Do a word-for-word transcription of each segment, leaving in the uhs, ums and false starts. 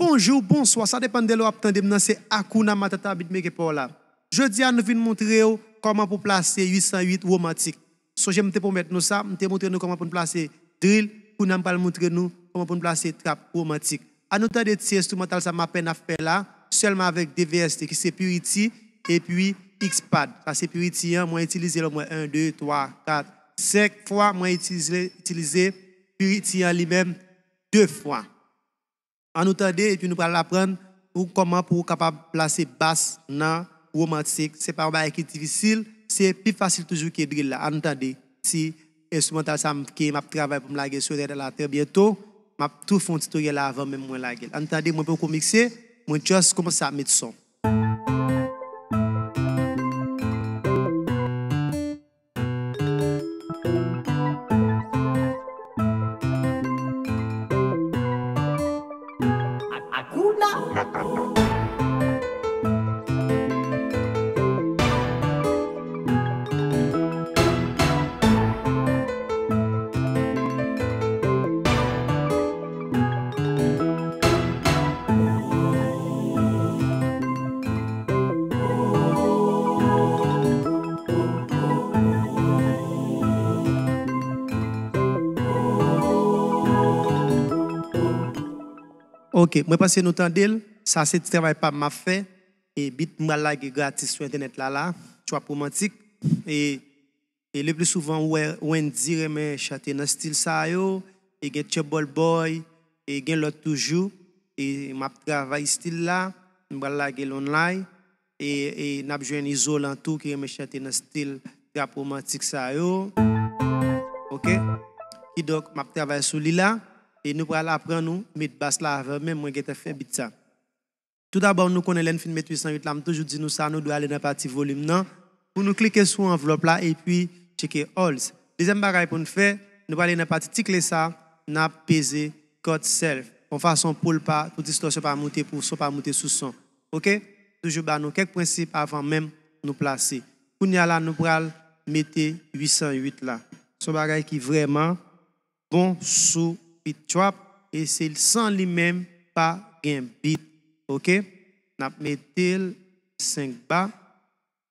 Bonjou, bonswa, sa depann de lè w ap tande m nan, se Hakuna Matata beatmaker pa w la. Jodi a, nou vin montre w kòman pou plase uit san uit womantik. Sonje m te pwomèt nou sa, m te montre nou kòman pou n plase drill, kounye a m pral montre nou kòman pou n plase trap womantik. Ann nou tande ti enstrimantal sa m apèn ap fè la, sèlman avèk de V S T ki se Purity epi X-Pad. Sa se Purity an, mwen itilize l omwen en, de, twa, kat, senk fwa, mwen itilize, itilize Purity an li menm de fwa. Ann nou tande, epi nou pral aprann ou kòman pou ou kapab plase bas nan womantik. Se pa yon bagay ki difisil, se pi fasil toujou ke drill la. Ann nou tande ti enstrimantal sa m, ke m ap travay pou m lage sou entènèt la trè byento. M ap tou fè yon titoryèl avan menm mwen lage l. Ann nou tande, mwen poko mikse, mwen just kòmanse ap met son. Ok, mwen panse nou tande l. Sa se ti travay pa m m ap fè. E beat m pral lage gratis sou entènèt la la. Trap womantik. E, e le pli souvan ou wè Wendy renmen chante nan stil sa yo. E gen Trouble Boy. E gen lòt toujou. E m ap travay stil la. M pral lage l online. E, e n ap jwenn Izolan tou ki renmen chante nan stil trap womantik sa yo. Ok? Kidonk, m ap travay sou li la. E nou pral aprann nou met bas la avè m menm, mwen gentan fè beat sa. Toudabò, nou konnen lè n fin met uit san uit la, m toujou di nou sa, nou dwe ale nan pati volim nan. Pou nou klike sou anvlòp la epi tcheke Alls. Dezyèm bagay pou n fè, nou prale nan pati ti kle sa, n ap peze Cut Self. Yon fason pou l pa, pou distòsyon pa moute, pou son pa moute sou son. Ok? Toujou ba nou kèk prensip avan menm nou plase. Kounye a la, nou pral mete uit san uit la. Se yon bagay ki vrèman bon sou beat trap e se san li menm pa gen beat. Ok? N ap mete l senk ba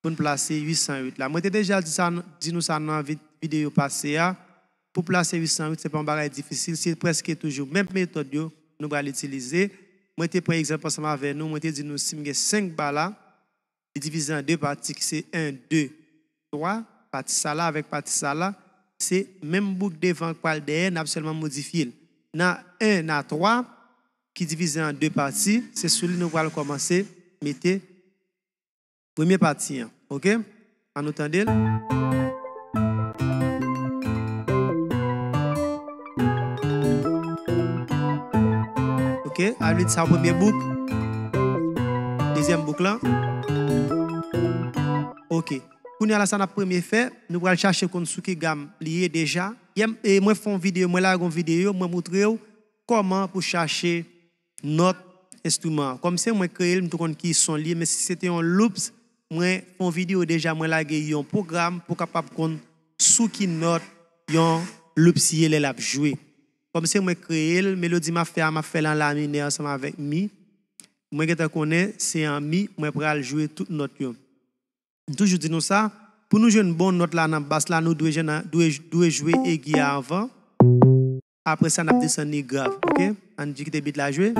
pou n plase uit san uit la. Mwen te deja di sa, di nou sa nan vi-, videyo pase a. Pou plase uit san uit, se pa yon bagay difisil, se prèske toujou menm metòd yo nou pral itilize. Mwen te pran egzanp ansanm avè nou, mwen te di nou si m gen senk ba la, li divize an de pati ki se en, de, twa, pati sa la avèk pati sa la, se menm boug devan k pral dèyè, n ap sèlman modifye l. Nan en a twa, ki divize an de pati, se sou li nou pral kòmanse mete premye pati an, ok? Ann nou tande l. Ok, a vle di sa premye bouk. Dezyèm bouk lan. Ok. Kounye a la sa n ap premye fè, nou pral chache konn sou ki gam li ye deja. Yè m, e mwen fè yon videyo, mwen lage yon videyo, mwen montre w kòman pou chache nòt enstriman an. Kòm se mwen kreye l, m tou konn ki son li ye, men si se te yon loops, mwen fè yon videyo deja, mwen lage yon pwogram pou w kapab konn sou ki nòt yon loops ye lè l ap jwe. Kòm se mwen kreye l, melodi m ap fè a, m ap fè l an la minè ansanm avèk mi. Mwen gentan konnen se an mi mwen pral jwe tout nòt yo. M toujou di nou sa, pou nou jwenn bon nòt la nan bas la, nou dwe jwenn, dwe, dwe jwe egi a anvan. Apre sa, n ap desann li grav, ok? Ann di kite beat la jwe.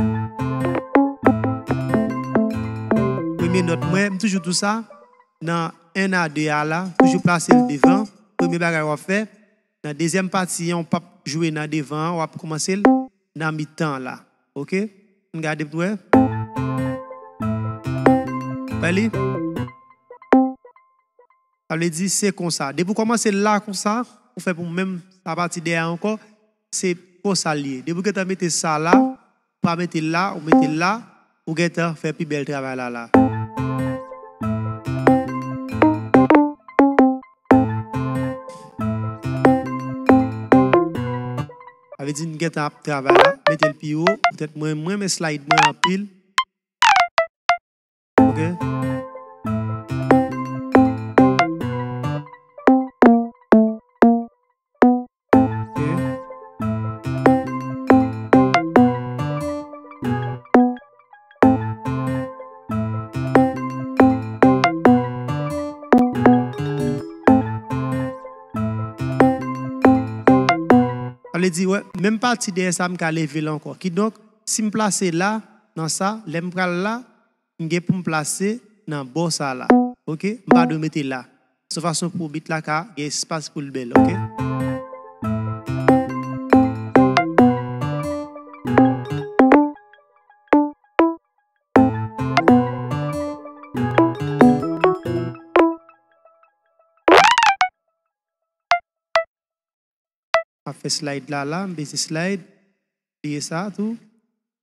Premye nòt mwen, m toujou di w sa, nan en a de a la, toujou plase l devan. Premye bagay w ap fè, nan dezyèm pati an, w p ap jwe nan devan an, w ap kòmanse l nan mitan an la. Ok? Ann gade pou n wè. Wè li? Sa vle di se konsa. Depi w kòmanse la konsa, ou fè pou menm apati dèyè a ankò, se konsa l ye. Depi w gentan mete sa la, ou pa mete l la, ou mete l la, ou gentan fè pi bèl travay la la. Sa vle di n gentan ap travay la, mete l pi wo, poutèt mwen, mwen renmen slide mwen anpil. Ok. Ok. Li di, wè, menm pati dèyè sa, m ka leve l ankò. Kidonk, si m plase la, nan sa, lè m pral la, m gen pou m plase nan bò sa la. Oke? M pa dwe mete la. Se yon fason pou beat la ka gen espas pou l bèl, oke? M ap fè slide la, la, m peze slide. Bliye sa tou.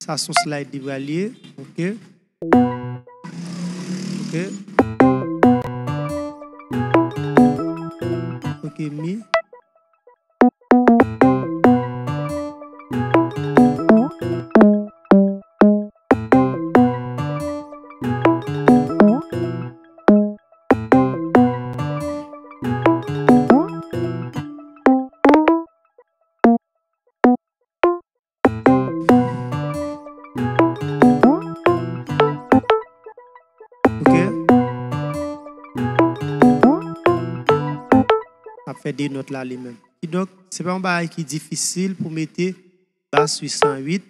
Sa se yon slide li pral ye. Oke. Oke. Oke, mi. Oke. Ap fè de nòt la li menm. Kidonk, se pa yon bagay ki difisil pou mete bas uit san uit.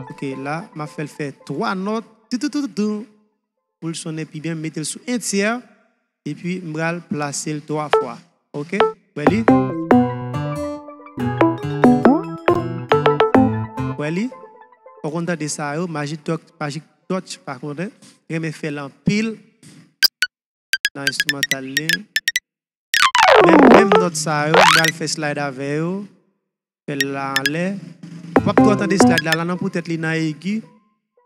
Oke, la, m ap fè l fè twa nòt. Toutoutoutou. Pou l sonnen pi byen, m mete l sou entyè. Epi, m pral plase l twa fwa. Oke? Wè li? Wè li? Ou konn tande sa yo, Magic Touch, Magic Touch, pa konnen. Renmen fè l anpil. Nan enstrimantal li. Menm, menm nòt sa yo, m pral fè slide avè yo. Fè l la anlè. Ou p ap twò tande slide la, la non, poutèt li nan egi.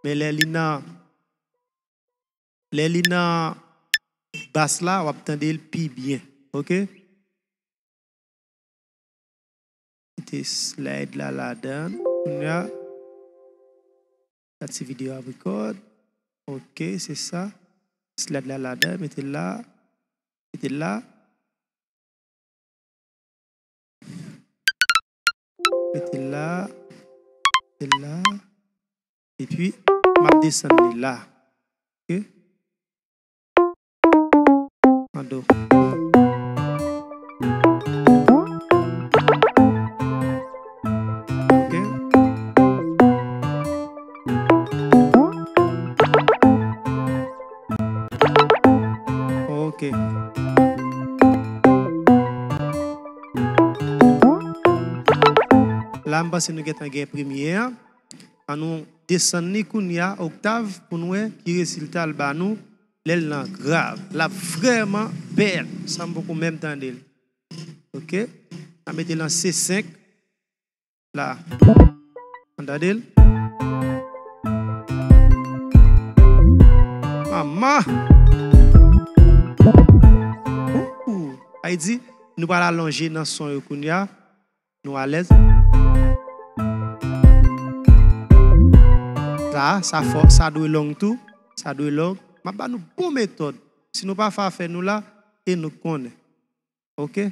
Men lè li nan, lè li nan bas la, w ap tande l pi byen. Oke? Mete slide la ladan. Kounye a, sa ti videyo ap record. Oke, se sa. Slide la ladan, mete l la. Mete l la. Mete l la. Mete l la. Epi, m ap desann li la. Oke? An do. Oke. Oke. La, m panse nou gentan gen premye a. Ann nou desann li kounye a, oktav, pou n wè ki rezilta l ba nou lè l nan grav. L ap vrèman bèl, san m poko menm tande l. Oke? N a mete l an C senk. La. Ann tande l. Manman! Ooh! Sa vle di, nou pral alonje nan son yo kounye a. Nou alèz. Sa, sa fò, sa dwe long tou. Sa dwe long. M ap ba nou bon metòd. Si nou pa fè afè nou la, e nou konnen. Oke?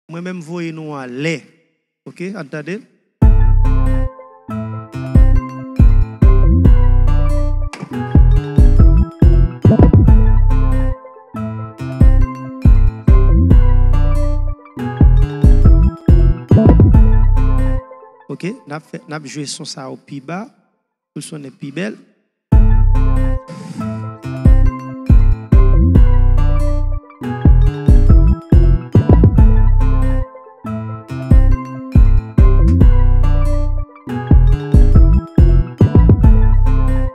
Mwen menm voye nou anlè. Oke? Ann tande. Oke, n ap fè, n ap jwe son sa yo pi ba, pou l sonnen pi bèl.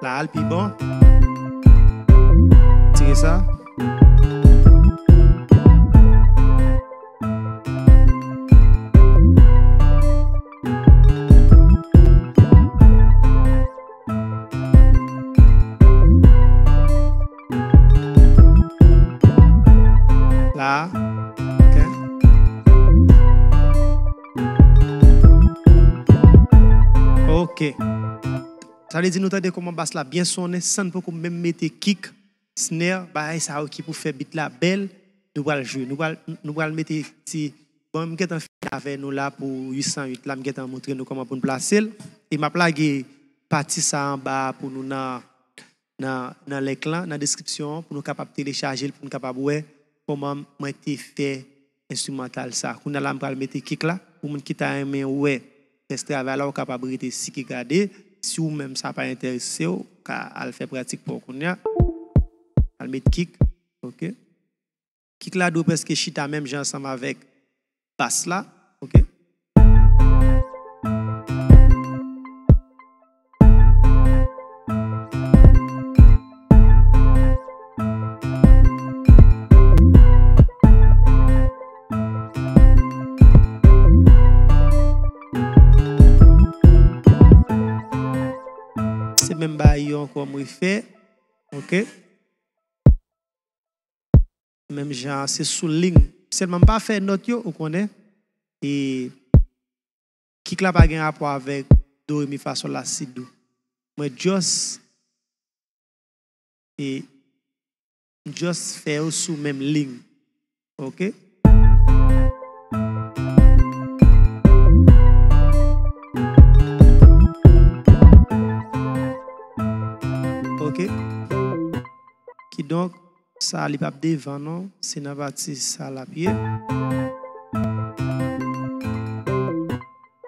La al pi bon. Tire sa. La. Oke. Oke. Sa vle di nou tande kòman bas la byen sonnen san n poko menm mete kick, snare, bagay sa yo ki pou fè beat la bèl, nou pral jwe. Nou pral, nou pral mete ti, bon, m gentan fini avè nou la pou uit san uit la, m gentan montre nou kòman pou n plase l. E m ap lage pati sa anba a pou nou nan, nan, nan link lan, nan deskripsyon an, pou nou kapab telechaje l, pou nou kapab wè, kòman mwen te fè enstrimantal sa. Kounye a la, m pral mete kik la. Pou moun ki ta renmen wè rès travay la, ou kapab rete siki gade. Si ou menm sa pa enterese w, ou ka al fè pratik pa w kounye a. Al met kik, oke. Kik la dwe prèske chita menm jan ansanm avèk bas la, oke. Se menm bagay yo ankò m refè, oke. Menm jan, se sou liy. Sèlman m pa fè nòt yo, ou konnen. E kik la pa gen rapò avèk do, re, mi, fa, sòl, la, si, do. Mwen just, e, m just fè yo sou menm liy. Oke? Oke? Kidonk, sa a li p ap devan non, se nan pati sa l ap ye.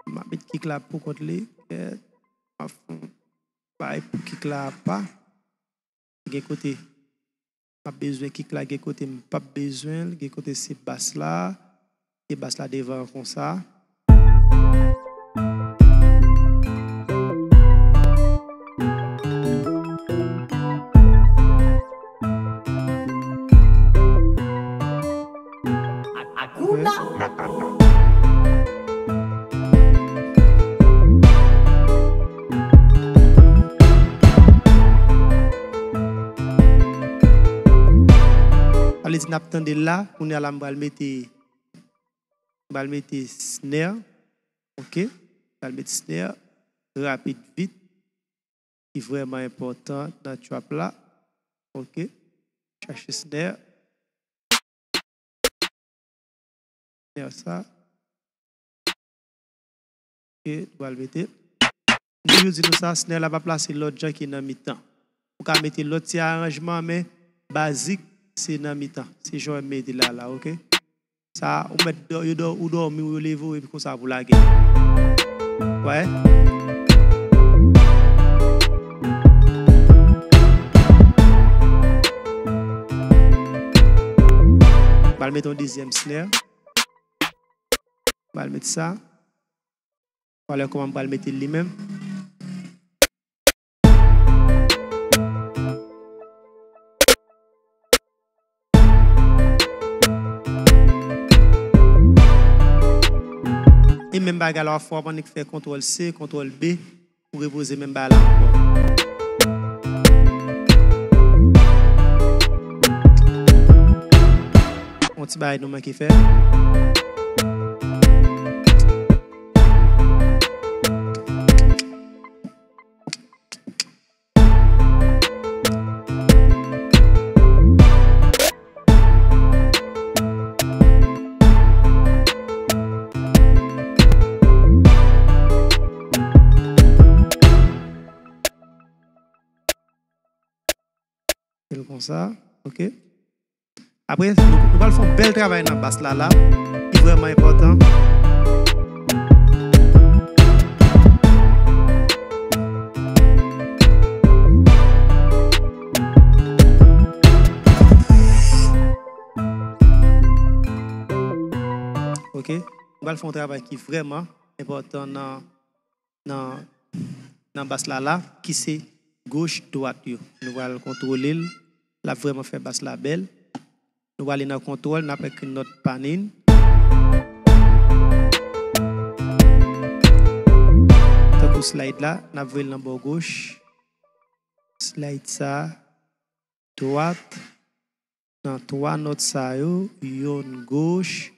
M ap met kik la pou kont li, kèt, m ap fè yon bay pou kik la apa. Gen kote m ap bezwen kik la, gen kote m p ap bezwen l, gen kote se bas la, e bas la devan an konsa. Akuna Matata. Sa vle di n ap tande l la, kounye a la m pral mete, m pral mete snare, oke, m pral mete snare, rapid, vit, ki vrèman enpòtan nan trap la, oke, chache snare, snare sa, oke, nou pral mete. M toujou di nou sa, snare la pa plase lòt jan ki nan mitan. Ou ka mete lòt ti aranjman, men bazik, se nan mitan. Se jan w mete la, la, oke? Sa, ou mèt dò-, yo dò-, ou dòmi, ou leve w, epi konsa pou lage. Wè? M pral mete yon dezyèm snare. M pral mete sa. Pwale kòman m pral mete li menm. E menm bagay la, w ap fè, w ap annik fè kontwòl C, kontwòl B, pou repoze menm bagay la ankò. Yon ti bagay nou manke fè. Fè l konsa, oke. Apre, nou, nou pral fè yon bèl travay nan bas la, la, ki vrèman enpòtan. Oke, nou pral fè yon travay ki vrèman enpòtan nan nan, nan bas la la, ki se goch, dwat yo. Nou pral kontwole l. L ap vrèman fè bas la bèl. Nou prale nan kontwòl, n ap ekri nòt pa n. Tankou slide la, n ap voye l nan bò goch. Slide sa, dwat. Nan twa nòt sa yo, yonn goch,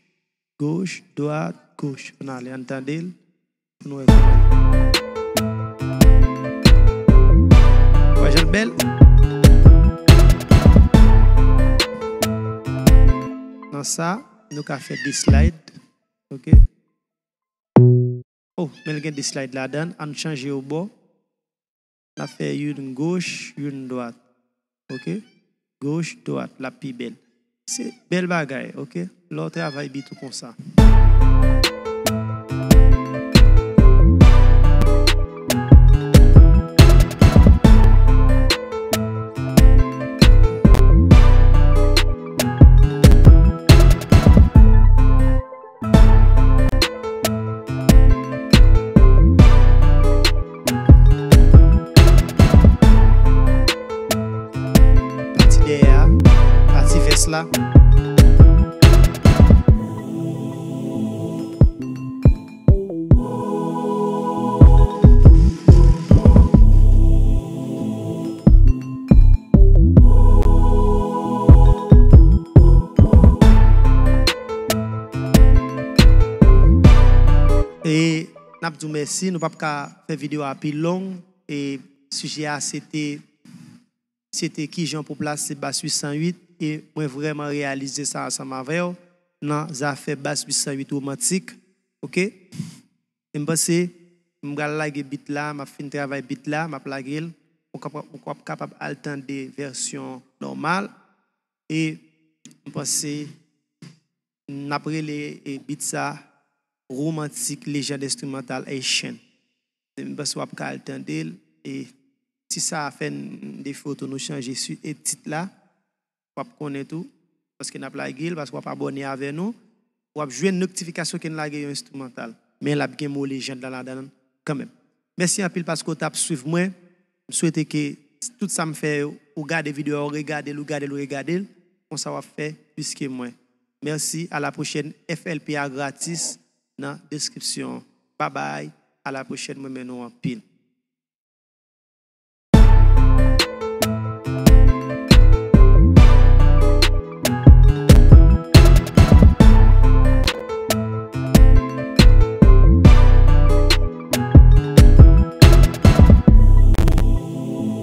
goch, dwat, goch. Ann ale, ann tande l pou nou wè kòman. Wè jan l bèl? Nan sa, nou ka fè de slide. Oke. Oh, men l gen de slide ladan l. Ann chanje yo bò. N ap fè youn goch, youn dwat. Oke? Goch, dwat, l ap pi bèl. Se bèl bagay, oke? Lè w travay bit ou konsa. Pati dèyè a, pati vès la. E n ap di w mèsi, nou p ap ka fè videyo a pi long. E sijè a se te, se te kijan pou plase bas uit san uit, e mwen vrèman reyalize sa ansanm avè w nan zafè bas uit san uit womantik, oke? E m panse m pral lage bit la, m ap fin travay bit la, m ap lage l. Ou kapab, ou ap kapab al tande vèsyon nòmal. E m panse n ap rele, e, bit sa Romantic Legend Instrumental Haitian. E m panse w ap ka al tande l. E si sa fè n defo tou, nou chanje si, e tit la, w ap konnen tou, paske n ap lage l, paske w ap abòne avè nou, w ap jwenn notifikasyon ke n lage yon enstrimantal. Men l ap gen mo lejand la ladan l kanmenm. Mèsi anpil paske w t ap swiv mwen. M swete ke tout sa m fè yo, ou gade videyo a, ou regade l, ou gade l, ou regade l, konsa w ap fè plis ke mwen. Mèsi, a la pwochèn. F L P a gratis nan deskripsyon. Babay, a la pwochèn, mwen renmen nou anpil.